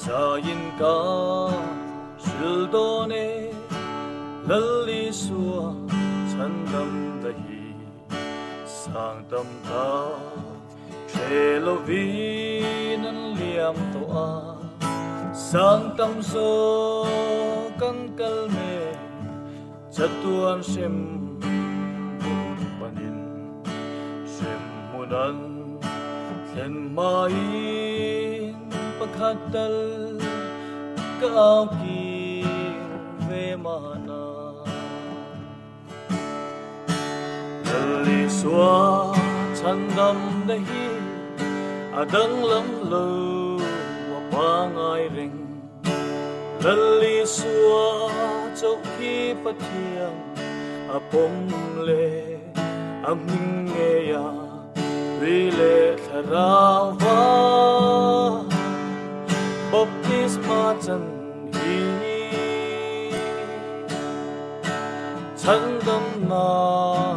Zaiin ka hril dawn e, Lal Isua chhandam dahi sang tam tak hre lovin an liam tawh a, sang tam zawk an kal mek chatuan hrem hmun panin hrem hmun an thlen hmain pakhat tal ka au kir ve mahna. Lal Isua chhandamna hi a danglam lo a pangai reng. Lal Isua chauh hi Pathian a pawm leh a hming ngeia tui leh thlarau va baptisma chan hi chhandamna.